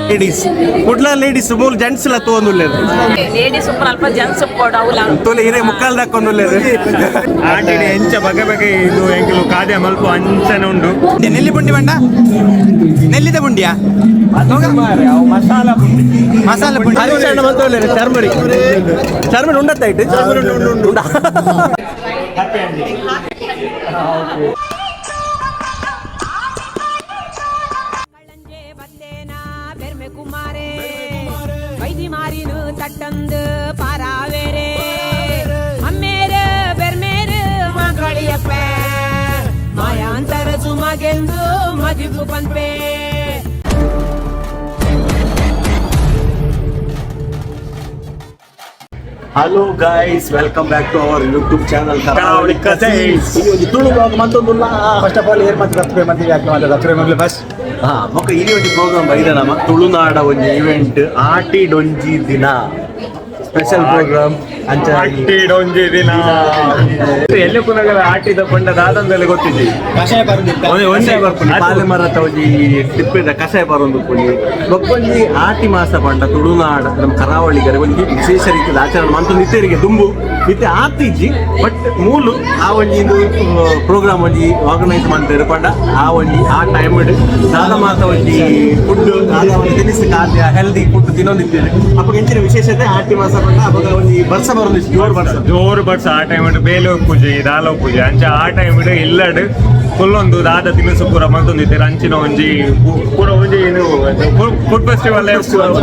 Ladies Kudla ladies ಮೂಲು gents ಲ ತೋಂದುಲ್ಲೆರ್. Ladies ಉಪ್ಪುನ ಅಲ್ಪ ಜೆಂಟ್ಸ್ ಉಪ್ಪೊಡು ಅವ್ಲ. ತೋಲೆ, ಇರೆ ಮುಕ್ಕಾಲ್ ದಕ್ಕೊಂದುಲ್ಲೆರ್. ಆಟಿಡ್ ಎಂಚ ಬಗೆ ಬಗೆ ಇದು ಎಂಕುಲು ಖಾದ್ಯ ಮಲ್ಪ ಅಂಚನೆ ಉಂಡು. ನೆಲ್ಲಿ ಪುಂಡಿ ಬಂಡ, ನೆಲ್ಲಿದ ಪುಂಡಿಯಾ? ಮಸಾಲ. ಮಸಾಲೆ ಪುಂಡಿ. ಹರಿಶಣ್ಣ ಮಂತೊಲ್ಲೆರ್. ಚರ್ಮರಿ, ಚರ್ಮರಿ ಉಂಡತ್ತಾಯ್ತು ಉಂಡ. ಕಳಂಜೆ ಬತ್ತೇನಾ ಬೆರ್ಮೆ ಕುಮಾರೇ, Vaidi ಮಾರಿನು ತಟ್ಟಂದು ಪಾರಾವೇರೆ, ಅಮ್ಮೇರ ಬೆರ್ಮೇರು ಮಗಳಿಯಪ್ಪ, ಮಾಯಾಂತರ ಸುಮಗೆಂದು ಮದಿಪು ಪನ್ಪೇ. Hello guys, welcome back to our YouTube channel. Karavali Cousins. ಈ ಒಂಜಿ ತುಳು ಬ್ಲಾಗ್ ಮತ್ತೊಂದುಲ್ಲ. ಫಸ್ಟ್ ಆಫ್ ಆಲ್ ಏರ್ ಮತ್ತೆ ರತ್ರೆ ಮತ್ತೆ ಯಾಕೆ ಮತ್ತೆ ರತ್ರೆ ಮೊದಲು ಫಸ್ಟ್. ಹಾ, ಬೊಕ್ಕ ಇಲ್ಲಿ ಒಂಜಿ ಪ್ರೋಗ್ರಾಮ್ ಬೈದ ನಮ್ಮ ತುಳುನಾಡ ಒಂಜಿ ಇವೆಂಟ್, ಆಟಿಡೊಂಜಿ ದಿನ ಸ್ಪೆಷಲ್ ಪ್ರೋಗ್ರಾಮ್ ಅಂಚ. ಆಟಿಡೊಂಜಿ ದಿನ ಎಲ್ಲೆ ಪುನಗಲ ಆಟಿದ ಪಂಡ ದಾದಂದಲೆ ಗೊತ್ತಿದ್ದಿ. ಕಷಾಯ ಬರುದಿತ್ತ. ಒಂಜಿ ಬರ್ಪುನಿ ಪಾಲೆ ಮರತ ಒಂಜಿ ತಿಪ್ಪಿದ ಕಷಾಯ ಬರೊಂದು ಪುನಿ. ಬೊಕ್ಕೊಂಜಿ ಆಟಿ ಮಾಸ ಪಂಡ ತುಳುನಾಡ ನಮ್ಮ ಕರಾವಳಿಗರ ಒಂಜಿ ವಿಶೇಷ ರೀತಿಯ ಆಚರಣೆ ಮಂತೊಂದು ಇತ್ತೆರಿಗೆ ದುಂಬು ಇತ್ತೆ ಆತಿಜ್ಜಿ. ಬಟ್ ಮೂಲು ಆ ಒಂಜಿ ಇಂದು ಪ್ರೋಗ್ರಾಮ್ ಒಂಜಿ ಆರ್ಗನೈಸ್ ಮಾಡ್ತಾರೆ ಪಂಡ ಆ ಒಂಜಿ ಆ ಟೈಮ್ ದಾದ ಮಾತ ಒಂಜಿ ಫುಡ್, ದಾದ ಒಂಜಿ ತಿನಿಸು, ಖಾದ್ಯ, ಹೆಲ್ದಿ ಫುಡ್ ತಿನ್ನೊಂದಿದ್ದೇನೆ. ಅಪ್ಪಗ ಎಂಚಿನ ವಿಶೇಷತೆ ಆಟಿ ಮಾಸ ಪಂಡ ಅವಾಗ ಒಂಜಿ ಬರ್ಸ ಬರೋದು, ಜೋರು ಬರ್ಸ. ಜೋರು ಬರ್ಸ. ಆ ಟೈಮ್ ಬೇಲೆ ಪೂಜೆ, ದಾಲ ಪೂಜೆ. ಅಂಚ ಆ ಟೈಮ್ ಇಲ್ಲಡ್ ಫುಲ್ ಒಂದು ದಾದ ತಿನಿಸು ಪೂರ ಮಲ್ತೊಂದಿತ್ತೆರ್. ಅಂಚಿನ ಒಂಜಿ ಪೂರ ಒಂಜಿ ಫುಡ್ ಫೆಸ್ಟಿವಲ್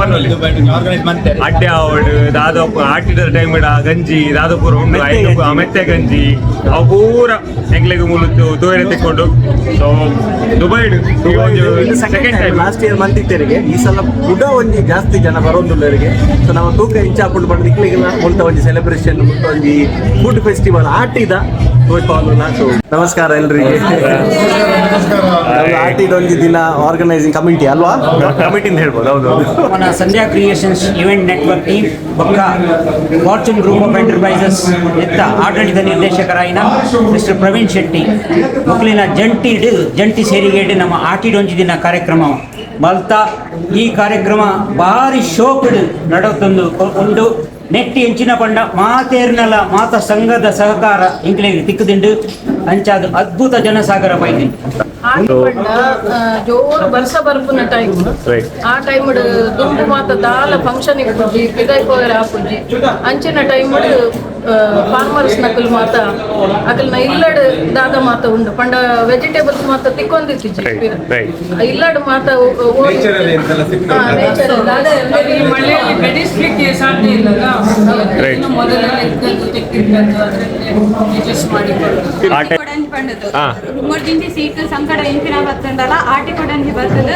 ಪನ್ನೊಲಿ. ಆರ್ಗನೈಸ್ ಮಾಡ್ತಾರೆ. ಅಡ್ಡೆ ಆವಡ್, ದಾದ ಆಟಿದ ಟೈಮ್ ಗಂಜಿ ದಾದ ಪೂರ ಉಂಡು. ಮೆತ್ತೆ ಐತ. ಗಂಜಿ. ಮೆತ್ತೆ ಗಂಜಿ ಅವು ಪೂರ ಎಂಕ್ಲೆಗ್ ಮೂಲು ತೋಯರೆ ತಿಕ್ಕೊಂಡು. ಸೊ ದುಬೈಡ್ ಸೆಕೆಂಡ್ ಟೈಮ್. ಲಾಸ್ಟ್ ಇಯರ್ ಮಂತಿತ್ತರಿಗೆ, ಈ ಸಲ ಕೂಡ ಒಂಜಿ ಜಾಸ್ತಿ ಜನ ಬರೋದುಲ್ಲರಿಗೆ. ಸೊ ನಾವು ತೂಕ ಇಂಚ ಹಾಕೊಂಡು ಬಂದು ನಿಕ್ಲಿಗೆಲ್ಲ ಮುಲ್ತ ಒಂಜಿ ಸೆಲೆಬ್ರೇಷನ್, ಮುಲ್ತ ಒಂಜಿ ಫುಡ್ ಫೆಸ್ಟಿವಲ್ ಆಟಿದ ತೋಜ್ಪಾವೊಂದುಲ್ಲ. ಸೊ ನಮಸ್ಕಾರ ಎಲ್ರಿಗೆ. ಆಟಿದ ಒಂಜಿ ದಿನ ಆರ್ಗನೈಸಿಂಗ್ ಕಮಿಟಿ ಅಲ್ವಾ? ಕಮಿಟಿ ಅಂತ ಹೇಳ್ಬೋದು, ಹೌದು. మన Sandhya creations event network team ಬೊಕ್ಕ ಫಾರ್ಚೂನ್ ಗ್ರೂಪ್ ಆಫ್ ಎಂಟರ್ಪ್ರೈಸಸ್ ಎತ್ತ ಆಡಳಿತ ನಿರ್ದೇಶಕರಾಯಿನ ಮಿಸ್ಟರ್ ಪ್ರವೀಣ್ ಶೆಟ್ಟಿ ಮೊಕ್ಕಲಿನ ಜಂಟಿ ಜಂಟಿ ಸೇರಿಗೇಡು ನಮ್ಮ ಆಟಿಡೊಂಜಿ ದಿನ ಕಾರ್ಯಕ್ರಮ ಮಲ್ತ. ಈ ಕಾರ್ಯಕ್ರಮ ಭಾರಿ ಶೋಕಡ್ ನಡತೊಂದು ಉಂಡು. ನೆಟ್ಟಿ ಎಂಚಿನ ಪಂಡ ಮಾತೇರ್ನಲ ಮಾತ ಸಂಘದ ಸಹಕಾರ ಇಂಕ್ಲೆಗ್ ತಿಕ್ಕುದಿಂಡು. ಅಂಚಾದ ಅದ್ಭುತ ಜನಸಾಗರ ಬೈದಿನಿ. ಆಟಿ ಪಂಡ ಜೋರು ಬರ್ಸ ಬರ್ಪುನ ಟೈಮ್. ಆ ಟೈಮ್ ದುಂಬು ಮಾತ ದಾಲ ಫಂಕ್ಷನ್ ಇಪ್ಪುಜಿ, ಪಿದೈ ಪೋಯರ ಆಪುಜಿ. ಅಂಚಿನ ಟೈಮ್ ಫಾರ್ಮರ್ಸ್ ನಕಲ್ ಮಾತ ಅಕಲ್ನ ಇಲ್ಲಡ್ ದಾದ ಮಾತ ಉಂಡು ಪಂಡ ವೆಜಿಟೇಬಲ್ಸ್ ಮಾತ ತಿಕ್ಕೊಂದಿತ್ತಿಜಿ. ಇಲ್ಲಡ್ ಮಾತ ನೇಚರ್. ಈ ಮಳೆಯಲ್ಲಿ ಬೆಳೆಸ್ಲಿಕ್ಕೆ ಸಾಧ್ಯ ಇಲ್ಲಲ್ಲ. ಇನ್ನು ಮೊದಲೆಲ್ಲ ಇದ್ದದ್ದು ತೆಗ್ದಿದ್ದದ್ದು ಅದರಲ್ಲಿ ಅಡ್ಜಸ್ಟ್ ಮಾಡಿಕೊಳ್ಳುದು. ಆ ಟೈಮ್ ಕೊಡಂಜಿ ಪಂಡದು. ಹಾ. ದುಂಬುರ್ದಿಂಚಿ ಸೀಕ್ ಸಂಕಟ ಇಂಚಿನ ಬತ್ತಂಡಲ ಆಟಿ ಕೊಡಂಜಿ ಬರ್ತದೆ,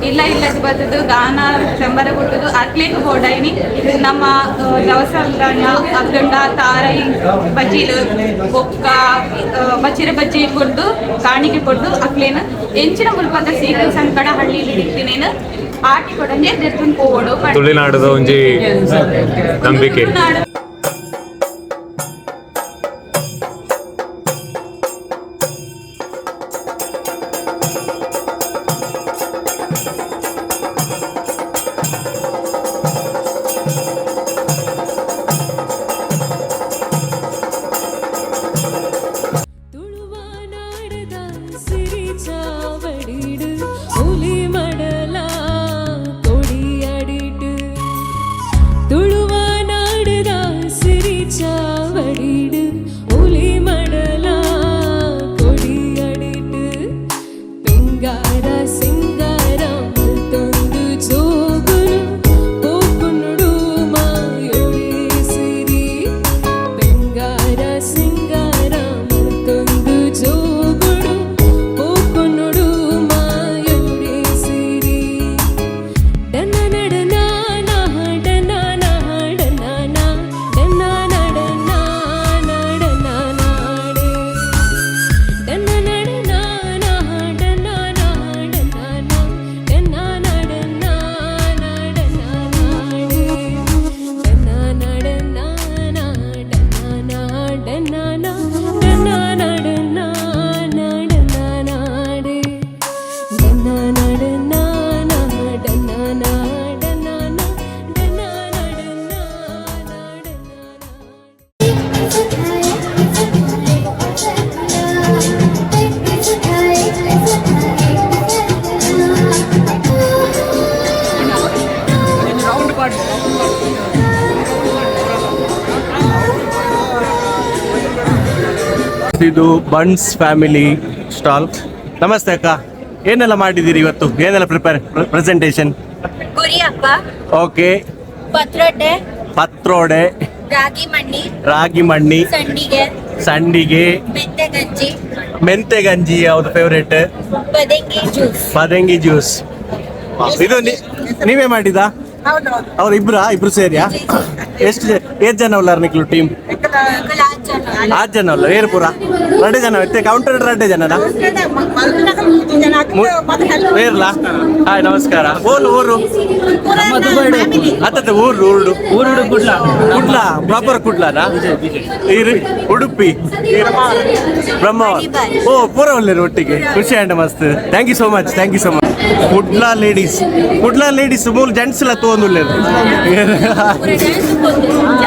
ಇಲ್ಲ ಇಲ್ಲದ ಬರ್ತದೆ, ಗಾನ ಚಂಬರ ಕೊಟ್ಟದು ಅಕ್ಲೇಕ್ ಬೋಡೈನಿ. ನಮ್ಮ ದವಸ ಧಾನ್ಯ ಅತ್ತಂಡ ತಾರೈ ಬಜಿಲು ಬೊಕ್ಕ ಬಚ್ಚಿರ ಬಜ್ಜಿ ಕೊಡ್ದು, ಕಾಣಿಕೆ ಕೊಡ್ದು, ಅಕ್ಲೇನ ಎಂಚಿನ ಮುಲ್ಪದ ಸೀಕ್ ಸಂಕಟ ಹಳ್ಳಿಲಿ ದಿಕ್ತಿನೇನು ಆಟಿ ಕೊಡಂಜೆ ದೆತ್ತುನ್ ಪೋವೊಡು. ತುಳುನಾಡದ ಒಂಜಿ ನಂಬಿಕೆ. ತುಳುನಾಡು. ತುಳುವನಾಡದ ಸಿರಿ ಚಾವಡಿಡು ಹುಲಿ ಮಡಲ ಕೊಡಿಯಡಿಡು, ತುಳುವನಾಡದ ಇದು ಬನ್ಸ್ ಫ್ಯಾಮಿಲಿ ಸ್ಟಾಲ್. ನಮಸ್ತೆ ಅಕ್ಕ, ಏನೆಲ್ಲ ಮಾಡಿದ್ದೀರಿ ಇವತ್ತು? ಏನೆಲ್ಲ ಪ್ರಿಪೇರ್ ಪ್ರೆಸೆಂಟೇಷನ್? ಗುರಿಯಪ್ಪ. ಓಕೆ. ಪತ್ರೊಡೆ. ಪತ್ರೋಡೆ. ರಾಗಿ ಮಣ್ಣಿ. ರಾಗಿ ಮಣ್ಣಿ. ಸಂಡಿಗೆ. ಸಂಡಿಗೆ. ಮೆಂತೆ ಗಂಜಿ. ಮೆಂತೆ ಗಂಜಿ ಯಾವ್ದು ಫೇವ್ರೇಟ್? ಪದಂಗಿ ಜ್ಯೂಸ್. ಪದಂಗಿ ಜ್ಯೂಸ್. ಇದು ನೀವೇ ಮಾಡಿದಾ? ಅವ್ರು ಇಬ್ರಾ? ಇಬ್ರು ಸೇರಿಯಾ? ಎಷ್ಟು ಏತ್ ಜನ ಉಲ್ಲಾರ್ ನಿಕ್ಲು ಟೀಮ್? ಆರು ಜನ ಉಲ್ಲ. ಏರ್ ಪೂರ ರಡ್ಡೆ ಜನ ಇತ್ತೆ ಕೌಂಟರ್ ರಡ್ಡೆ ಜನನಾ? ಬೇರ್ಲಾ? ಹಾಯ್, ನಮಸ್ಕಾರ. ಓಲು ಊರು? ಅತ್ತತ್ತೆ ಊರು ಊರುಡು? ಊರುಡು ಕುಡ್ಲ. ಕುಡ್ಲ, ಪ್ರಾಪರ್ ಕುಡ್ಲನಾ? ಈರು ಉಡುಪಿ ಬ್ರಹ್ಮ. ಓ, ಪೂರ ಒಳ್ಳೆ ಒಟ್ಟಿಗೆ ಖುಷಿ ಅಂಡ್ ಮಸ್ತ್. Thank you so much, thank you so much. Kudla ladies, Kudla ladies ಮೂಲ ಜೆಂಟ್ಸ್ ಎಲ್ಲ ತಗೊಂಡುಲ್ಲೇರು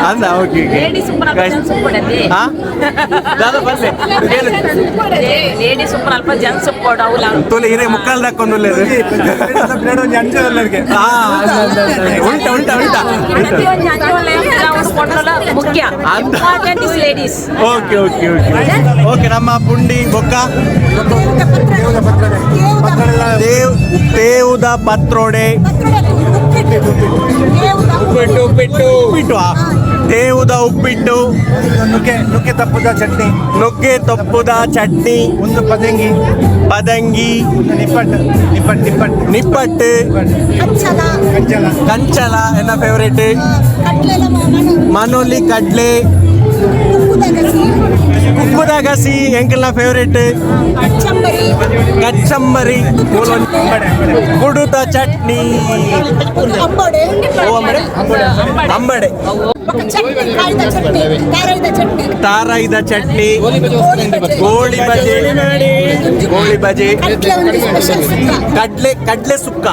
ಅಂದ. ಓಕೆ ಓಕೆ, ಹಾ ದಾದಾ ಬರ್ಲೆ. ಲೇಡೀಸ್ ಅಲ್ಪ ಜೆಂಟ್ಸ್ ಅವಲ. ತೋಲೆ ಹಿರೇ ಮುಕ್ಕಾಲ್ ಹಾಕೊಂಡುಲ್ಲೇರು. ಹಾ, ಉಂಟ ಉಂಟ ಉಂಟ. ಮುಖ್ಯ important is ladies. Okay okay okay okay. ನಮ್ಮ ಪುಂಡಿ ಬೊಕ್ಕ ದೇವ್ ತೇವುದ ಪತ್ರೋಡೆ, ಉಪ್ಪಿಟ್ಟು ಉಪ್ಪಿಟ್ಟು ಉಪ್ಪಿಟ್ಟು, ತೇವುದ ಉಪ್ಪಿಟ್ಟು. ನುಗ್ಗೆ ನುಗ್ಗೆ ತಪ್ಪುದ ಚಟ್ನಿ. ನುಗ್ಗೆ ತೊಪ್ಪುದ ಚಟ್ನಿ. ಒಂದು ಪದಂಗಿ. ಪದಂಗಿ. ನಿಪ್ಪಟ್ಟು ನಿಪ್ಪಟ್ಟು ನಿಪ್ಪಟ್ಟು. ನಿಪ್ಪಟ್ಟು. ಕಂಚಲ. ಕಂಚಲ ಎನ್ನ ಫೇವರೇಟ್. ಮನೋಲಿ ಕಡ್ಲೆ, ಕುಕ್ಕುದ ಗಸಿ ಎಂಕಲ್ನ ಫೇವರೇಟ್. ಕಚ್ಚಂಬರಿ, ಕುಡುತ ಚಟ್ನಿ. ಓ ಅಂಬಡೆ ಅಂಬಡೆ, ತಾರಾಯಿದ ಚಟ್ನಿ, ಗೋಳಿ ಬಜೆ, ಗೋಳಿ ಬಜೆ, ಕಡ್ಲೆ ಕಡ್ಲೆ ಸುಕ್ಕ,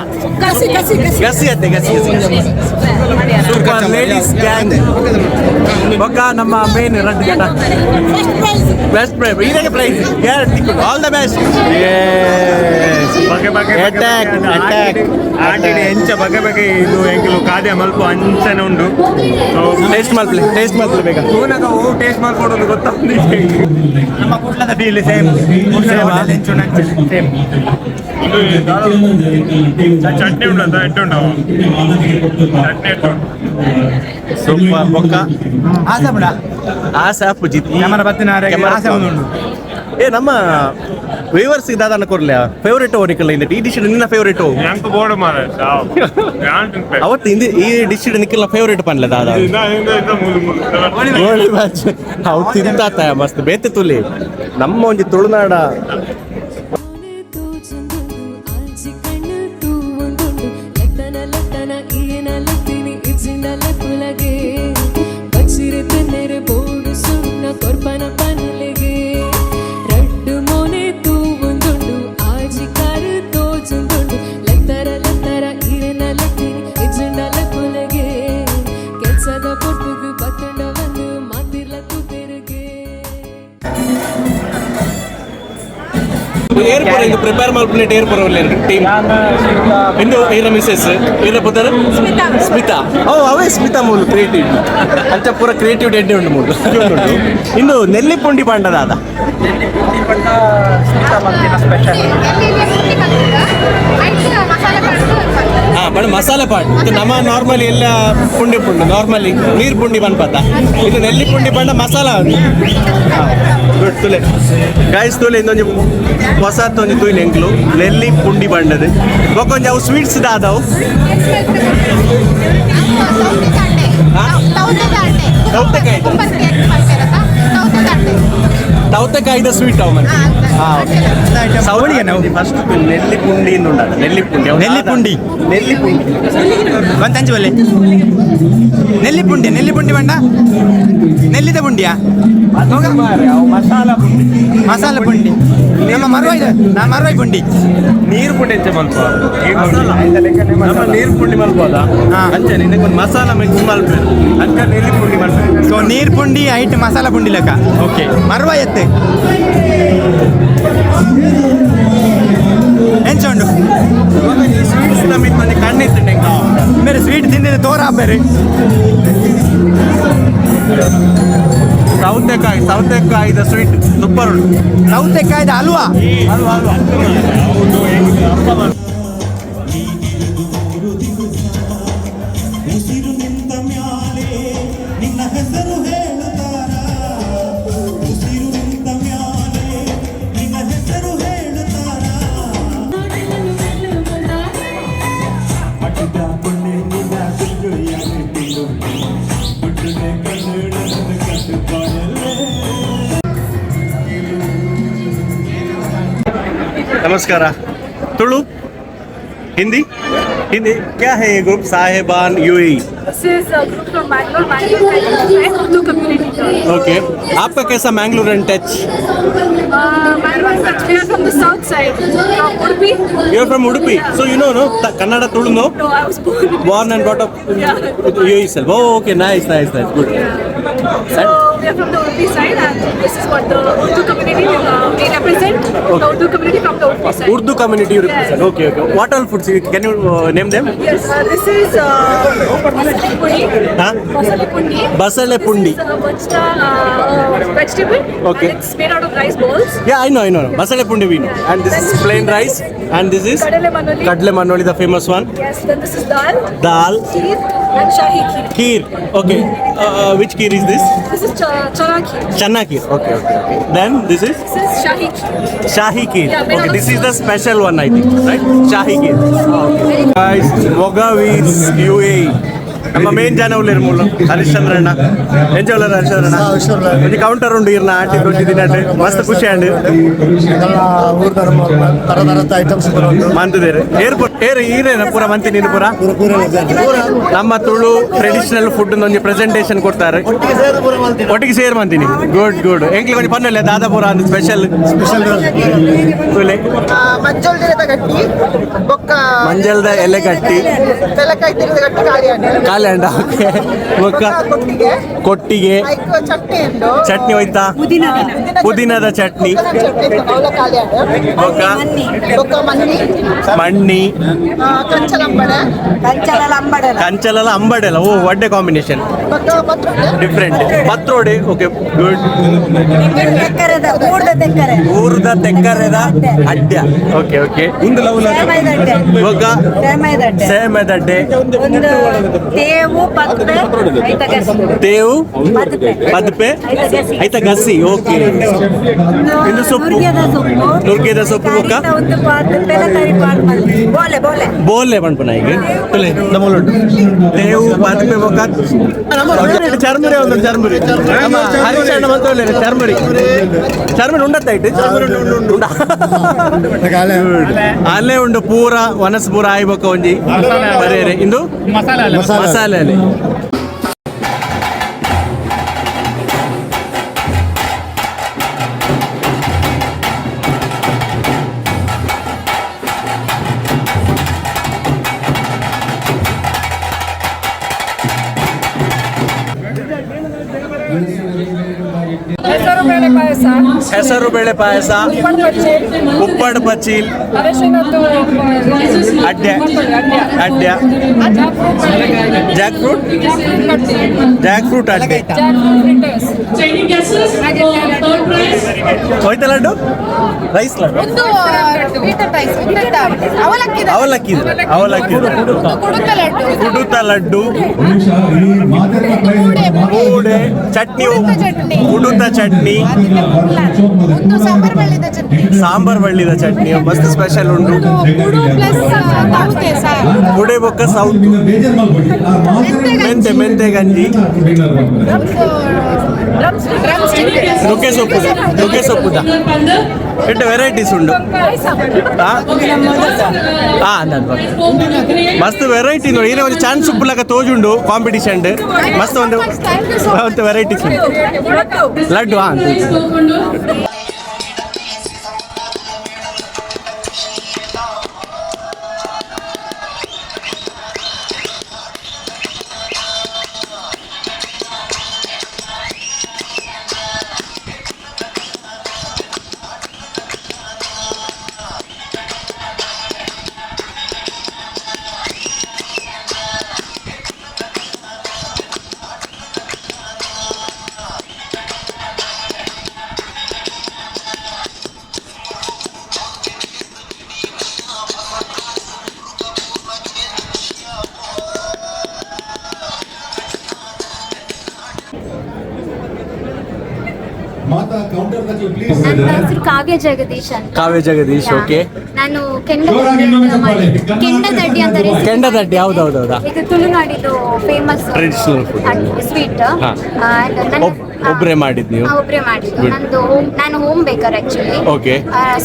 ಗಸಿ ಅತ್ತೆ ಗಸಿ ಗಸಿ. Super ladies gang. ಬೊಕ್ಕ ನಮ್ಮ ಮೇನ್ ರಡ್ಡು ಗಟ ಬೆಸ್ಟ್ ಪ್ರೈಸ್, ಇದಕ್ಕೆ prize guarantee. All the best. ಬಗೆ ಬಗೆ. Attack attack. ಆಟಿಡಿ ಎಂಚ ಬಗೆ ಬಗೆ ಇದು ಎಂಕಲು ಖಾದ್ಯ ಮಲ್ಪ ಅಂಚನೆ ಉಂಡು. ಟೇಸ್ಟ್ ಮಲ್ಪಲೆ, ಟೇಸ್ಟ್ ಮಲ್ಪಲೆ ಬೇಗ. ತೂನಗ ಓ ಟೇಸ್ಟ್ ಮಾಡ್ಕೊಡೋದು ಗೊತ್ತಾಗ್ತದೆ. ನಮ್ಮ ಕುಡ್ಲದ ಫೀಲ್ ಸೇಮ್ ಸೇಮ್. ಚಟ್ನಿ ಉಂಟು ಅಂತ ಎಟ್ಟು ಉಂಟು ಚಟ್ನಿ ಎಟ್ಟು. ಸೂಪರ್ ಬೊಕ್ಕ. ಆಸೆ ಬಿಡ. ಆಸೆ ಅಪ್ಪುಜಿ. ಕ್ಯಾಮರಾ ಬತ್ತಿನ ಆಸೆ ಒಂದು ಉಂಡು. ಏ, ನಮ್ಮ ವೀವರ್ಸ್ ದಾದಾನ ಕೊರ್ಲೆ ಫೇವರೇಟ್ ಓ ನಿಕಲ್ಲ ಇಂದ ಈ ಡಿಶ್ ನಿನ್ನ ಫೇವರೇಟ್ ಓ? ಎಂಕ್ ಬೋರ್ಡ್ ಮಾರ. ಅವತ್ತು ಇಂದ ಈ ಡಿಶ್ ನಿಕಲ್ನ ಫೇವರೇಟ್ ಪನ್ಲೆ ದಾದಾ? ಗೋಳಿ ಬಾಜಿ. ಅವು ತಿಂತಾತ ಮಸ್ತ್ ಬೇತೆ ತುಲಿ ನಮ್ಮ ಒಂಜಿ ತುಳುನಾಡ. ಆಜಿ ಕಣ್ಣು ತೂವೊಂದುಂಡು ಲತ್ತನ ಲತ್ತನ ಈಯನ ಲತ್ತಿನಿ ಇಜ್ಜಿಂಡಲ ಕುಲಗೆ ಬಚ್ಚಿರಿ ತಿನ್ನೆರೆ ಬೋಡು ಸುಣ್ಣ ಕೊರ್ಪನ ಪನಲೆಗೆ ರಡ್ಡು ಮೋನೆ ತೂವೊಂದುಂಡು ಆಜಿ ಕಾರು ತೋಜುಂದುಂಡು ಲತ್ತರ ಲತ್ತರ ಈಯನ ಲತ್ತಿನಿ ಇಜ್ಜಿಂಡಲ ಕುಲಗೆ ಕೆಲ್ಸದ ಪೊಟ್ಟುಗು ಬತ್ತಂಡ ಬಂದು ಮಾತಿರ್ಲ ತೂಪೆರುಗೆ. ಏರ್ ಪುರ ಇದು ಪ್ರಿಪೇರ್ ಮಲ್ಪುನೇಟ್ ಏರ್ ಪುರ ಟೀಮ್ ಇಂದು ಈರ ಮಿಸೆಸ್ ಈರ ಪುದರ್ ಸ್ಮಿತಾ. ಓ, ಅವೇ ಸ್ಮಿತಾ ಮೂಲು ಕ್ರಿಯೇಟಿವ್ ಅಂಚ ಪೂರ ಕ್ರಿಯೇಟಿವ್ ಎಡ್ಡೆ ಉಂಟು ಮೂಲು ಉಂಟು. ಇನ್ನು ನೆಲ್ಲಿಪುಂಡಿ ಪಾಂಡ ದಾದ? ಹಾ, ಬಡ ಮಸಾಲೆ ಪಾಟ್ ಇದು. ನಮ್ಮ ನಾರ್ಮಲಿ ಎಲ್ಲ ಪುಂಡಿ ಪುಂಡು ನಾರ್ಮಲಿ ನೀರು ಪುಂಡಿ ಪನ್ಪತ್ತ. ಇದು ನೆಲ್ಲಿ ಪುಂಡಿ ಪಂಡ ಮಸಾಲ. ಗುಡ್. ತುಲೆ ಗಾಯ್ಸ್, ತುಲೆ ಇಂದೊಂಜಿ ಹೊಸತ್ ಒಂಜಿ ತೂಯಿನ ಎಂಕ್ಲು ನೆಲ್ಲಿ ಪುಂಡಿ ಬಂಡದು. ಬೊಕ್ಕೊಂಜಿ ಅವು ಸ್ವೀಟ್ಸ್ ದಾದವು? ಸೌತೆಕಾಯಿ, ಸೌತೆಕಾಯಿದ ಸ್ವೀಟ್ ಅವು ಮತ್ತೆ. ಹೋಳಿಗೆ ನಾವು. ಫಸ್ಟ್ ನೆಲ್ಲಿ ಪುಂಡಿ ಉಂಡಲ್ಲ, ನೆಲ್ಲಿ ಪುಂಡಿ ಅವು. ನೆಲ್ಲಿ ಪುಂಡಿ. ನೆಲ್ಲಿ ಪುಂಡಿ. ಒಂದಂಚು ಒಲ್ಲೆ ನೆಲ್ಲಿ ಪುಂಡಿ, ನೆಲ್ಲಿ ಪುಂಡಿ ಬಂಡ ನೆಲ್ಲಿದ ಪುಂಡಿಯಾ? ಮಸಾಲ ಪುಂಡಿ. ಮಸಾಲ ಪುಂಡಿ ನಮ್ಮ ಮರ್ವಾಯಿ, ನಾ ಮರ್ವಾಯಿ ಪುಂಡಿ. ನೀರು ಪುಂಡಿ ಎಂಚ ಮಲ್ಪ? ನಮ್ಮ ನೀರು ಪುಂಡಿ ಮಲ್ಬೋದಾ? ಹಾ. ಅಂಚನೆ ಇದಕ್ಕೊಂದು ಮಸಾಲ ಮಿಕ್ಸ್ ಮಲ್ಪೇರು, ಅಂಚ ನೆಲ್ಲಿ ಪುಂಡಿ ಮಲ್ಪೇರು. ಸೊ ನೀರ್ ಪುಂಡಿ ಐಟ್ ಮಸಾಲ ಪುಂಡಿ ಲೆಕ್ಕ. ಓಕೆ, ಮರ್ವಾಯಿ ಎತ್ತೆ ಎಂಚ ಉಂಡು? ಈ ಸ್ವೀಟ್ಸ್ ನಮಗೆ ಒಂಜಿ ಕಣ್ಣಿತ್ತುಂಡೆ. ಬೇರೆ ಸ್ವೀಟ್ ತಿಂದಿದ್ದು ತೋರ ಬೇರೆ. ಸೌತೆಕಾಯಿ, ಸೌತೆಕಾಯಿದ ಸ್ವೀಟ್ ಸೂಪರ್ ಉಂಟು. ಸೌತೆಕಾಯ್ದ ಹಲ್ವಾ. ಹಲ್ವಾ ಹಲ್ವಾ. ಉಸಿರು ನಿಂತ ಮ್ಯಾಲೆ ನಿನ್ನ ಹೆಸರು ಹೇಳುತ್ತಾರ, ಉಸಿರು ನಿಂತ ಮ್ಯಾಲೆ ನಿನ್ನ ಹೆಸರು ಹೇಳುತ್ತಾರ. ಅಡ್ಡ ಪುಣ್ಯ ನಿನ್ನ ಸಿಂಗು ಯಾನೆ ತಿಂಡು ಗುಡ್ಡನೆ ಕಣ್ಣು ಕಟ್ಟು ಪಾಡಲೇ. नमस्कार. तुळु, हिंदी हिंदी क्या है ये group Sahiban UAE? This is a group from Bangalore, Bangalore and Urdu community. Okay, आपका कैसा Mangalore and touch? Bangalore touch. We are from the south side, from Udupi. You are from Udupi, so you know, no Kannada, Tulu, no? No, I was born. Born and brought up Yeah. UAE itself. Oh, okay, nice, nice, nice, good. So we are from the Udupi side, and this is what the Urdu community we represent. The Urdu community from the Udupi side. Urdu community you represent. Yes. Okay, okay. What all foods? Can you name them? Yes, this is basale pundi. Huh? Basale pundi. Basale pundi. This is vajta, vegetable. Okay. And it's made out of rice balls. Yeah, I know, I know. Basale pundi we know. And this is plain rice. And this is Kadale manoli. Kadle manoli, the famous one. Yes. Then this is dal, Dal, kheer, and shahi kheer. Kheer. Okay. Which kheer is this? This is chana kheer. Channa kheer. Okay, okay, okay. Then this is This is shahi kheer. Shahi kheer. Yeah, made Okay, out of this is the special one, I think, right? Shahi kheer. Okay. Guys, Mogaveers UAE. ನಮ್ಮ main ಜನ ಉಲ್ಲೇರು ಮೂಲ ಹರಿಶ್ಚಂದ್ರಣ್ಣ. ಎಂಚ ಉಲ್ಲೇರು ಹರಿಶ್ಚಂದ್ರಣ್ಣ? ಒಂಜಿ counter ಉಂಡು ಇರ್ನ ಆಟಿ ಒಂಜಿ ದಿನ ಮಸ್ತ್ ಖುಷಿ ಅಂಡ್ ತರ ತರದ ಐಟಮ್ಸ್ ಮಂತದೇರು ಏರ್ಪೋರ್ಟ್ ಏರ್ ಈರೇನ ಪೂರ ಮಂತಿ ನೀನು ಪೂರ ನಮ್ಮ ತುಳು ಟ್ರೆಡಿಷನಲ್ ಫುಡ್ ಒಂಜಿ ಪ್ರೆಸೆಂಟೇಷನ್ ಕೊಡ್ತಾರೆ. ಒಟ್ಟಿಗೆ ಸೇರ್ ಮಂತೀನಿ. Good good. ಎಂಕ್ಲಿ ಒಂಜಿ ಪನ್ನುಲ್ಲ ದಾದಾಪುರ ಅಂದ್ ಸ್ಪೆಷಲ್ ಸ್ಪೆಷಲ್ ತುಲೆ. ಮಂಜೊಲ್ದಿರದ ಗಟ್ಟಿ ಬೊಕ್ಕ ಮಂಜಲ್ದ ಎಲೆ ಗಟ್ಟಿ. ಪೆಲಕಾಯಿ ತಿರಿದ ಗಟ್ಟಿ ಖಾಲಿ. ಕಾಲಂಡ. ಓಕೆ, ಬೊಕ್ಕ? ಕೊಟ್ಟಿಗೆ. ಕೊಟ್ಟಿಗೆ. ಐಕ್ ಚಟ್ನಿ ಉಂಡು. ಚಟ್ನಿ ಹೋಯ್ತಾ? ಪುದೀನದ ಚಟ್ನಿ. ಚಟ್ನಿ ಅವಲ ಖಾಲಿ. ಬೊಕ್ಕ? ಬೊಕ್ಕ ಮನ್ನಿ. ಮಣ್ಣಿ. ಕಂಚಲಂಬಡೆ. ಕಂಚಲಲ ಅಂಬಡೆಲ. ಓ, ಒಡ್ಡೆ ಕಾಂಬಿನೇಷನ್. ಬೊಕ್ಕ patrode. Different patrode. Okay, good. ಊರ್ದ ತೆಕ್ಕರೆದ ಅಡ್ಡ. Okay okay. ಬೊಕ್ಕ ಸೇಮೆದಡ್ಡೆ. ತೇವು ಪದ್ಪೆ ಐತ ಗಸಿ. ಓಕೆ, ಇದು ಸೊಪ್ಪು, ನುರ್ಗೆದ ಸೊಪ್ಪು. ಬೊಕ್ಕ ಬೋಲೆ ಪನ್ಪುನ ಈಗ ತುಲೆ ನಮ್ಮಲುಂಟು ತೇವು ಪದ್ಪೆ ಬೊಕ್ಕ ಚರ್ಮುರಿ ಒಂದು ಚರ್ಮುರಿ. ನಮ್ಮ ಹರೀಶ್ ಅಣ್ಣ ಮಂತೊಲ್ಲೆರ್ ಚರ್ಮುರಿ. ಚರ್ಮುರಿ ಉಂಡತ್ತಾಯ್ತು ಉಂಡ ಅಲ್ಲೇ ಉಂಡು ಪೂರ ವನಸ್ ಪೂರ ಆಯ್ಬೊಕ್ಕ ಒಂಜಿ ಬರೇರೆ ಇಂದು ಮಸಾಲೆ ಅಲೆ. ಹೆಸರು ಬೇಳೆ ಪಾಯಸ. ಹೆಸರು ಬೇಳೆ ಪಾಯಸ. ಉಪ್ಪಡ್ ಪಚ್ಚಿ. ಉಪ್ಪಡ್ ಪಚ್ಚೀಲ್. ಅರಶಿನದ್ದು. ಅಡ್ಡೆ ಅಡ್ಡೆ. Jack fruit, Jack fruit ಅಡ್ಡೆ. ಹೋಯ್ತಾ ಲಡ್ಡು? ರೈಸ್ ಲಡ್ಡು. ಒಂದು ರೈಸ್ ಅವಲಕ್ಕಿ. ಅವಲಕ್ಕಿ, ಅವಲಕ್ಕಿ. ಕುಡುತ ಲಡ್ಡು. ಕುಡುತ ಲಡ್ಡು, ಮೂಡೆ ಚಟ್ನಿ, ಉಡುತ ಚಟ್ನಿ. ಒಂದು ಸಾಂಬಾರ್ ಬಳ್ಳಿದ ಚಟ್ನಿ. ಸಾಂಬಾರ್ ಬಳ್ಳಿದ ಚಟ್ನಿ ಮಸ್ತ್ ಸ್ಪೆಷಲ್ ಉಂಟು. ಕುಡು ಪ್ಲಸ್ ಸೌತೆ ಸಾರು. ಕುಡೆ ಬೊಕ್ಕ ಸೌತ್ ಮೆಂತೆ, ಮೆಂತೆ ಗಂಜಿ. ನುಗ್ಗೆ ಸೊಪ್ಪು, ನುಗ್ಗೆ ಸೊಪ್ಪುದ ಎಡ್ಡೆ ವೆರೈಟೀಸ್ ಉಂಡು. ಹಾ, ಮಸ್ತ್ ವೆರೈಟಿ ನೋಡಿ. ಏನೇ ಒಂದು ಚಾನ್ಸ್ ಉಪ್ಪುಲಕ ತೋಜುಂಡು ಕಾಂಪಿಟಿಷನ್. ಮಸ್ತ್ ಒಂದು ಒಂದು ವೆರೈಟೀಸ್ ಉಂಟು. ಲಡ್ಡು. ಹಾ. ನನ್ನ ಹೆಸರು ಕಾವ್ಯ ಜಗದೀಶ್ ಅಂತ. ಕಾವ್ಯ ಜಗದೀಶ್, ಓಕೆ. ನಾನು ಕೆಂಡದಡ್ಡಿ ಅಂತ recipe. ಕೆಂಡದಡ್ಡಿ, ಹೌದೌದೌದಾ. ಇದು ತುಳುನಾಡಿದು ಫೇಮಸ್ Traditional food. Sweet. ಹಾ. ಒಬ್ರೇ ಮಾಡಿದ್ ನೀವು? ಒಬ್ರೇ ಮಾಡಿದ್ದು. Good. ನಂದು ಹೋಮ್, ನಾನು home baker actually.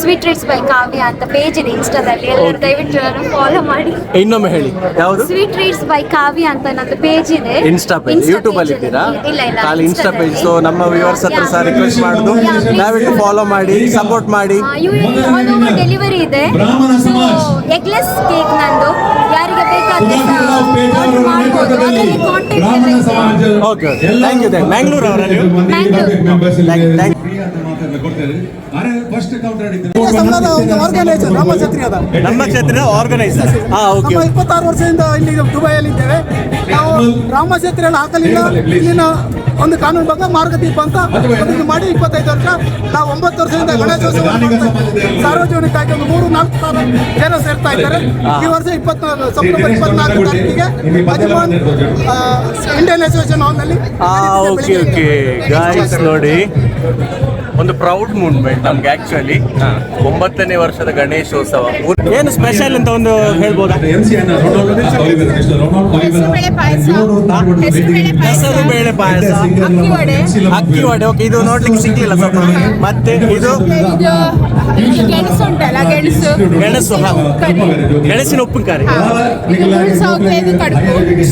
Sweet treats by Kavya ಅಂತ ಪೇಜ್ ಇದೆ ಇನ್ಸ್ಟಾದಲ್ಲಿ. ಎಲ್ಲರೂ ದಯವಿಟ್ಟು ಫಾಲೋ ಮಾಡಿ. ಇನ್ನೊಮ್ಮೆ ಹೇಳಿ, ಯಾವುದು? ಸ್ವೀಟ್ ಟ್ರೀಟ್ಸ್ ಬೈ ಕಾವ್ಯ ಅಂತ ನಂದು ಪೇಜ್ ಇದೆ. Insta page? Insta YouTube ಅಲ್ಲಿ page ಇದ್ದೀರಾ? ಇದೆ. ಇಲ್ಲ ಇಲ್ಲ. ಖಾಲಿ ಇನ್ಸ್ಟಾ ಪೇಜ್. ಸೊ ನಮ್ಮ ವ್ಯೂವರ್ಸ್ ಹತ್ರ ಸಹ ರಿಕ್ವೆಸ್ಟ್ ಮಾಡುದು, Yeah, please. ದಯವಿಟ್ಟು ಫಾಲೋ ಮಾಡಿ, ಸಪೋರ್ಟ್ ಮಾಡಿ. ಆಲ್ ಓವರ್ ಡೆಲಿವರಿ ಇದೆ. ಎಗ್ಲೆಸ್ ಕೇಕ್ ನಂದು. ಯಾರಿಗೆ ಬೇಕಾದ್ರೆ ಆರ್ಡರ್ ಮಾಡ್ಬೋದು. ಅದರಲ್ಲಿ ಕಾಂಟ್ಯಾಕ್ಟ್ ಎಲ್ಲ ಇದೆ. Okay okay, thank you. Thank Mangalore ಅವರ ನೀವು? Thank ಸಂಘದ ಒಂದು ಆರ್ಗನೈಸರ್, ರಾಮ ಕ್ಷತ್ರಿಯದ. ನಮ್ಮ ಕ್ಷೇತ್ರದ ಆರ್ಗನೈಸರ್, ಹಾ, ಓಕೆ. ನಮ್ಮ 26 ವರ್ಷದಿಂದ ಇಲ್ಲಿ ದುಬೈಯಲ್ಲಿ ಇದ್ದೇವೆ ನಾವು. ರಾಮಕ್ಷತ್ರಿಯನ್ನು ಹಾಕಲಿಲ್ಲ. ಇಲ್ಲಿನ ಒಂದು ಕಾನೂನು ಬಗ್ಗೆ ಮಾರ್ಗದೀಪ ಅಂತ ಒಂದು ಇದು ಮಾಡಿ 25 ವರ್ಷ. ನಾವು 9 ವರ್ಷದಿಂದ ಗಣೇಶೋತ್ಸವ ಮಾಡ್ತಾ ಇದ್ದೇವೆ. ಸಾರ್ವಜನಿಕವಾಗಿ ಒಂದು 3-4 ಸಾವಿರ ಜನ ಸೇರ್ತಾ ಇದ್ದಾರೆ. ಈ ವರ್ಷ ಸೆಪ್ಟೆಂಬರ್ 24 ತಾರೀಕಿಗೆ ಅಜ್ಮಾನ್ ಇಂಡಿಯನ್ ಅಸೋಸಿಯೇಷನ್ ಹಾಲ್ನಲ್ಲಿ ನಡೀತಿದೆ ಓಕೆ ಬೆಳಿಗ್ಗೆ. ಓಕೆ ಗಾಯ್ಸ್, ನೋಡಿ, ಒಂದು ಪ್ರೌಡ್ ಮೂವ್ಮೆಂಟ್ ನಮ್ಗೆ ಆಕ್ಚುಲಿ. 9ನೇ ವರ್ಷದ ಗಣೇಶೋತ್ಸವ. ಏನು ಸ್ಪೆಷಲ್ ಅಂತ ಒಂದು ಹೇಳ್ಬೋದಾ? ಹೆಸರು ಬೇಳೆ ಪಾಯಸ, ಅಕ್ಕಿ ವಡೆ. ಓಕೆ, ಇದು ನೋಡ್ಲಿಕ್ಕೆ ಸಿಗ್ಲಿಲ್ಲ ಸ್ವಲ್ಪ. ಮತ್ತೆ ಇದು? ಗೆಣಸು ಉಂಟಲ್ಲ, ಗೆಣಸು. ಗೆಣಸು, ಹಾ, ಗೆಣಸಿನ ಉಪ್ಪಿನಕಾರಿ.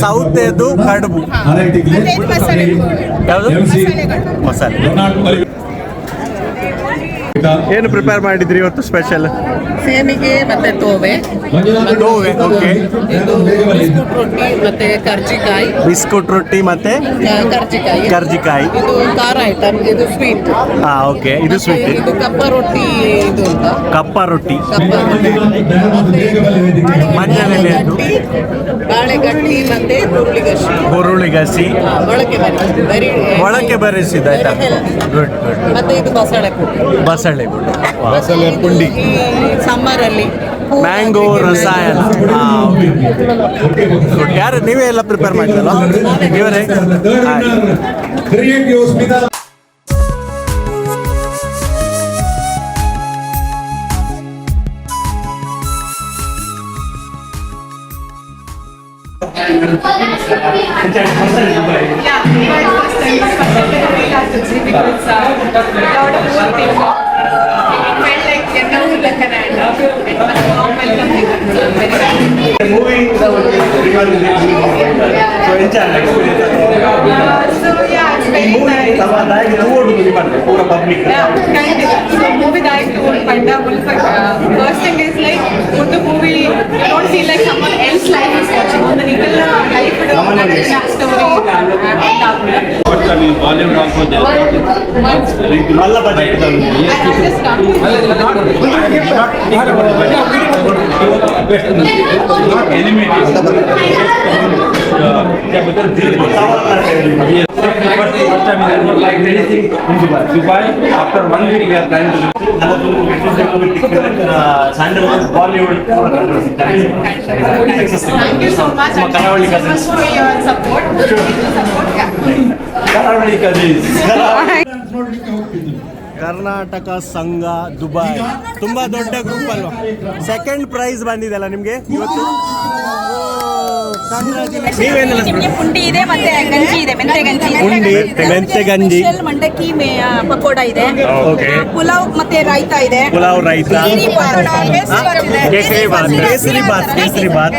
ಸೌತೆದು ಕಡುಬು. ಯಾವುದು? ಮಸಾಲೆ. ಏನು ಪ್ರಿಪೇರ್ ಮಾಡಿದ್ರಿ ಇವತ್ತು ಸ್ಪೆಷಲ್? ಸೇಮಿಗೆ ಮತ್ತೆ ತೋವೆ. ತೋವೆ, ಓಕೆ. ಇದು ಬಿಸ್ಕುಟ್ ರೊಟ್ಟಿ ಮತ್ತೆ ಕರ್ಜಿಕಾಯಿ. ಬಿಸ್ಕುಟ್ ರೊಟ್ಟಿ ಮತ್ತೆ? ಕರ್ಜಿಕಾಯಿ. ಕರ್ಜಿಕಾಯಿ. ಇದು ಖಾರ ಐಟಮ್, ಇದು ಸ್ವೀಟ್. ಹಾ, ಓಕೆ, ಇದು ಸ್ವೀಟ್. ಇದು ಕಪ್ಪ ರೊಟ್ಟಿ ಇದು ಅಂತ. ಕಪ್ಪ ರೊಟ್ಟಿ. ಕಪ್ಪ ರೊಟ್ಟಿ. ಮಂಜಲೆಲೆಯದ್ದು. ಬಾಳೆಗಟ್ಟಿ ಮತ್ತೆ ಹುರುಳಿಗಸಿ. ಹುರುಳಿಗಸಿ. ಮೊಳಕೆ ಬರಿ ಬರಿ. ಮೊಳಕೆ ಬರಿಸಿದ ಆಯ್ತಾ? Good good. ಮತ್ತೆ ಇದು ಬಸಳೆ ಪುಡಿ. ಬಸಳೆ ಪುಡಿ. ಬಸಳೆ ಪುಂಡಿ ಸಮ್ಮರ್ ಅಲ್ಲಿ. ಮ್ಯಾಂಗೋ ರಸಾಯನ. ಗುಡ್. ಯಾರು, ನೀವೇ ಎಲ್ಲ ಪ್ರಿಪೇರ್ ಮಾಡಿದಲ್ಲ? ಇವರೇ. Yeah, first time, first time feel ಆಗ್ತದೆ because lot of poor people. It felt like ಎನ್ನ ಲೆಕ್ಕನ and warm welcome very movie so ಎಂಚ? So yeah, it's very nice. ಪೂರ public. Yeah, kind of. So movie ದಾಯಕ್ ಪಂಡ first thing is like ಒಂದು movie you don't feel like someone else life is watching. ಒಂದು ನಿಗಲ್ಲ life story. ಮಲ್ಲ budget. Dubai, after one week we are planning to Sandalwood, Bollywood. Thank you so much. And thank you so much for your support. Support, yeah. Karavali cousins. Karnataka ಸಂಘ Dubai, ತುಂಬಾ ದೊಡ್ಡ group ಅಲ್ವಾ? Second prize ಬಂದಿದೆಲ್ಲ ನಿಮ್ಗೆ ಇವತ್ತು. ನೀವೇನೆಲ್ಲ? ನಿಮಗೆ ಪುಂಡಿ ಇದೆ ಮತ್ತೆ ಗಂಜಿ ಇದೆ, ಮೆಂತೆ ಗಂಜಿ ಇದೆ. ಪುಂಡಿ, ಮೆಂತೆ ಗಂಜಿ. ಸ್ಪೆಷಲ್ ಮಂಡಕ್ಕಿ ಪಕೋಡ ಇದೆ. ಪುಲಾವ್ ಮತ್ತೆ ರಾಯ್ತಾ ಇದೆ. ಪುಲಾವ್, ರೈತಾ. ಕೇಸರಿ ಬಾತ್. ಕೇಸರಿ ಬಾತ್, ಕೇಸರಿ ಬಾತ್.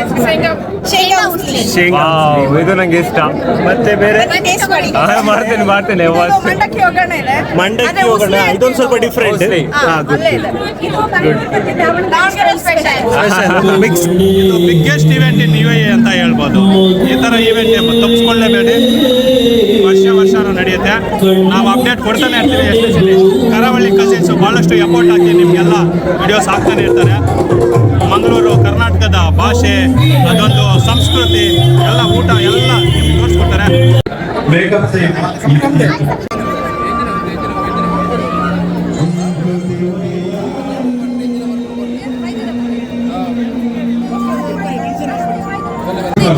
ಶೇಂಗಾ ಉಸ್ಲಿ. ಶೇಂಗಾ. ವಾವ್, ಇದು ನಂಗೆ ಇಷ್ಟ. ಮತ್ತೆ ಬೇರೆ? ಟೇಸ್ಟ್ ಮಾಡಿ. ಮಾಡ್ತೇನೆ ಮಾಡ್ತೇನೆ. ಇದು ಮಂಡಕ್ಕಿ ಒಗ್ಗರಣೆ ಇದೆ. ಮಂಡಕ್ಕಿ ಒಗ್ಗರಣೆ, ಇದೊಂದು ಸ್ವಲ್ಪ ಡಿಫ್ರೆಂಟ್. ಉಸ್ಲಿ. ಗುಡ್. ದಾವಣಗೆರೆ ಸ್ಪೆಷಲ್. ಮಿಕ್ಸ್. ಇದು ಬಿಗ್ಗೆಸ್ಟ್ ಇವೆಂಟ್ ಇನ್ ಯುಎಇ ಅಂತ ಹೇಳ್ಬೋದು. ಈ ಥರ ಇವೆಂಟ್ ತಪ್ಪಿಸ್ಕೊಳ್ಳೇಬೇಡಿ. ವರ್ಷ ವರ್ಷನೂ ನಡೆಯುತ್ತೆ. ನಾವು ಅಪ್ಡೇಟ್ ಕೊಡ್ತಾನೆ ಇರ್ತೀವಿ. ಎಸ್ಪೆಷಲಿ ಕರಾವಳಿ ಕಸಿನ್ಸ್ ಭಾಳಷ್ಟು ಎಫರ್ಟ್ ಹಾಕಿ ನಿಮಗೆಲ್ಲ ವಿಡಿಯೋಸ್ ಹಾಕ್ತಾನೆ ಇರ್ತಾರೆ. ಮಂಗಳೂರು, ಕರ್ನಾಟಕದ ಭಾಷೆ, ಅದೊಂದು ಸಂಸ್ಕೃತಿ, ಎಲ್ಲ ಊಟ ಎಲ್ಲ ನಿಮ್ಗೆ ತೋರಿಸ್ಕೊಡ್ತಾರೆ.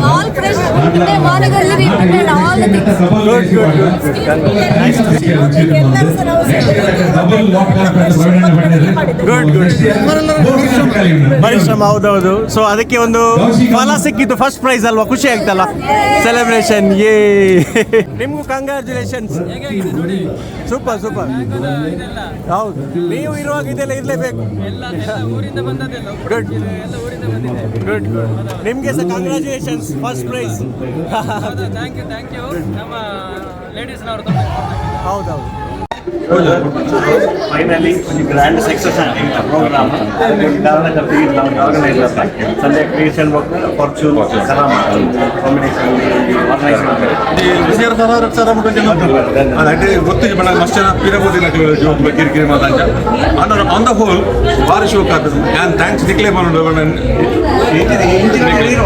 All fresh. ಮಾನಗಲ್ಲಿ we prepared all the things. Good, good, good, good. ಪರಿಶ್ರಮ, ಹೌದೌದು. ಸೊ ಅದಕ್ಕೆ ಒಂದು ಫಲ ಸಿಕ್ಕಿತ್ತು, ಫಸ್ಟ್ ಪ್ರೈಸ್ ಅಲ್ವಾ? ಖುಷಿ ಆಗ್ತಲ್ಲ? ಸೆಲೆಬ್ರೇಷನ್. ಏ, ನಿಮ್ಗೂ congratulations. Super super. ಹೌದು, ನೀವು ಇರುವಾಗ ಇದೆಲ್ಲ ಇರಲೇಬೇಕು. Good good good. ನಿಮಗೆ ಸಹ congratulations, first prize. Thank you, thank you. ನಮ್ಮ ಲೇಡೀಸ್ನವರು. ಹೌದೌದು. ಫೈನಲಿ ಒಂದು ಗ್ರ್ಯಾಂಡ್ ಸಕ್ಸಸ್ ಆಗಿತ್ತು ಪ್ರೋಗ್ರಾಮ್. ಕಾರಣಕರ್ತ ಆರ್ಗನೈಸ್ ಸಂಧ್ಯಾ ಕ್ರಿಯೇಷನ್, ಫಾರ್ಚೂನ್ ಕರಾಮ ಕಾಂಬಿನೇಷನ್ ಆರ್ಗನೈಸ್ ಮಾಡ್ತಾರೆ. 1,500, 2,000 ಮುಟ್ಟ ಜನ. ಅದೇ ಗೊತ್ತಿಗೆ ಬಣ್ಣ ಮಸ್ತ್ ಜನ ಪಿರಬೋದಿನ ಜೋಕ್ ಕಿರಿಕಿರಿ ಮಾತಾಂಚ. On the hole ಬಾರಿ ಶೋಕ್ ಆಗ್ತದೆ. ಯಾನ್ thanks ನಿಕ್ಲೆ ಬಂದು.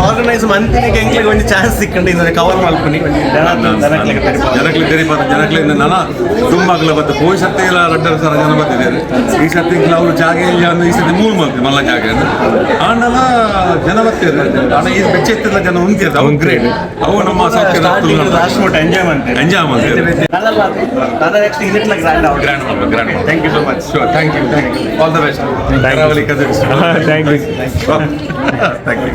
ಆರ್ಗನೈಸ್ ಮಂತಿನಿಗೆ ಎಂಕ್ಲೆಗ್ ಒಂಜಿ ಚಾನ್ಸ್ ಸಿಕ್ಕಂಡು ಇಂದ ಕವರ್ ಮಲ್ಪುನಿ ಒಂಜಿ ಜನ ಜನಕ್ಲೆಗ್ ತೆರಿಪಾದ. ಜನಕ್ಲೆ ತೆರಿಪಾದ, ಜನಕ್ಲೆ ನನ ತುಂಬಾಗ್ಲ ಬತ್ತ. ಪೋಯಿ ಸರ್ತಿ ಎಲ್ಲ 2,500 ಜನ ಬಂದಿದ್ದಾರೆ. ಈ ಸರ್ತಿ ಅವರು ಜಾಗ ಇಲ್ಲ ಅಂದ್ರೆ ಈ ಸರ್ತಿ ಮೂರು ಮಲ್ತಿ ಮಲ್ಲ ಜಾಗ ಅಂದ್ರೆ ಆಂಡಲ ಜನ ಬರ್ತಿದ್ದಾರೆ. ಆಂಡ ಈ ಬೆಚ್ಚ ಎತ್ತಿಲ್ಲ ಜನ ಉಂತಿರ್ತಾರೆ. ಅವು ಗ್ರೇಟ್. ಅವು ನಮ್ಮ ಲಾಸ್ಟ್ ಮುಟ್ಟ ಎಂಜಾಯ್ ಮಾಡ್ತೇವೆ. ಎಂಜಾಯ್ ಮಾಡ್ತೇವೆ. ನೆಕ್ಸ್ಟ್ ಇದಟ್ಲ grand. Grand, grand. Thank you so much. Sure, thank you, thank you, all the best Karavali cousins. Thank you. Thank you.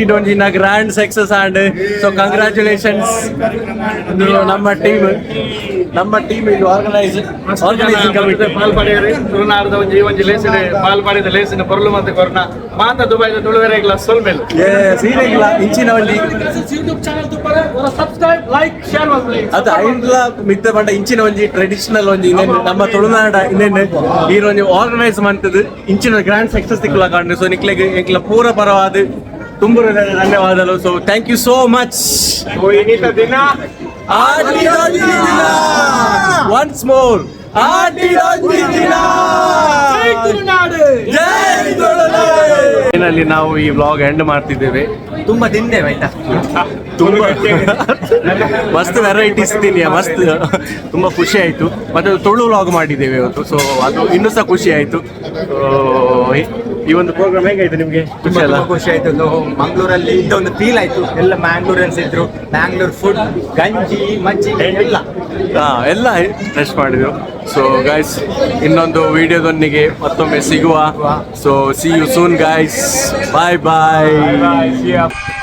ಇದೊಂಜಿನ grand success and so congratulations. ನಮ್ಮ team ಇದು organising committee. ಪಾಲ್ ಪಡೆಯರಿ. ತುಳುನಾಡದ ಒಂಜಿ ಈ ಒಂಜಿ ಲೇಸಿನ ಪಾಲ್ ಪಡೆದ ಲೇಸಿನ ಪೊರ್ಲು ಮತ್ತೆ ಕೊರ್ನ ಮಾತ ದುಬೈದ ತುಳುವೆರೆಗ್ಲ ಸೊಲ್ಮೆಲು. ಸೀರೆಗಿಲ್ಲ ಇಂಚಿನ ಒಂಜಿ ಯೂಟ್ಯೂಬ್ ಚಾನಲ್ ತುಪ್ಪರೆ subscribe, like, share ಮಲ್ಪುಲೆ. ಅದು ಐನ್ಲ ಮಿತ್ತ ಪಂಡ ಇಂಚಿನ ಒಂಜಿ ಟ್ರೆಡಿಷನಲ್ ಒಂಜಿ ಇನ್ನೇನು ನಮ್ಮ ತುಳುನಾಡ ಇನ್ನೇನು ಈ ಒಂಜಿ ಆರ್ಗನೈಸ್ ಮಂತದ್ದು ಇಂಚಿನ ಗ್ರ್ಯಾಂಡ್ ಸಕ್ಸಸ್ ತಿಕ್ಕಲ ಕಾಂಡು. ಸೊ ನಿಕ್ಲೆಗ್ ಎಂಕ್ಲ ಪೂರ ಪರವಾದ ತುಂಬು ಧನ್ಯವಾದಗಳು. So thank you so much. ದಿನ ಒನ್ಸ್ ಮೋರ್, ಫೈನಲಿ ನಾವು ಈ ವ್ಲಾಗ್ ಎಂಡ್ ಮಾಡ್ತಿದ್ದೇವೆ. ತುಂಬಾ ತಿಂದೇವೆ ಆಯ್ತಾ? ತುಂಬಾ ಮಸ್ತ್ ವೆರೈಟೀಸ್ ತಿನ್ನಿಯ, ಮಸ್ತ್ ತುಂಬಾ ಖುಷಿ ಆಯ್ತು. ಮತ್ತೆ ತುಳು ವ್ಲಾಗ್ ಮಾಡಿದ್ದೇವೆ ಇವತ್ತು, ಸೊ ಅದು ಇನ್ನೂ ಸಹ ಖುಷಿ ಆಯ್ತು. ಈ ಒಂದು ಪ್ರೋಗ್ರಾಮ್ ಹೇಗಾಯ್ತು ನಿಮಗೆ? ಖುಷಿ ಅಲ್ಲ? ತುಂಬಾ ಖುಷಿ ಆಯ್ತು. ಒಂದು ಮಂಗಳೂರಲ್ಲಿ ಇದ್ದ ಒಂದು ಫೀಲ್ ಆಯ್ತು. ಎಲ್ಲ ಮ್ಯಾಂಗ್ಳೂರಿಯನ್ಸ್ ಇದ್ರು, ಮ್ಯಾಂಗ್ಳೂರ್ ಫುಡ್, ಗಂಜಿ, ಮಜ್ಜಿಗೆ ಎಲ್ಲ. ಹಾ, ಎಲ್ಲ ಟೆಸ್ಟ್ ಮಾಡಿದ್ರು. ಸೊ ಗೈಸ್, ಇನ್ನೊಂದು ವಿಡಿಯೋದೊಂದಿಗೆ ಮತ್ತೊಮ್ಮೆ ಸಿಗುವ. So see you soon, guys. Bye bye.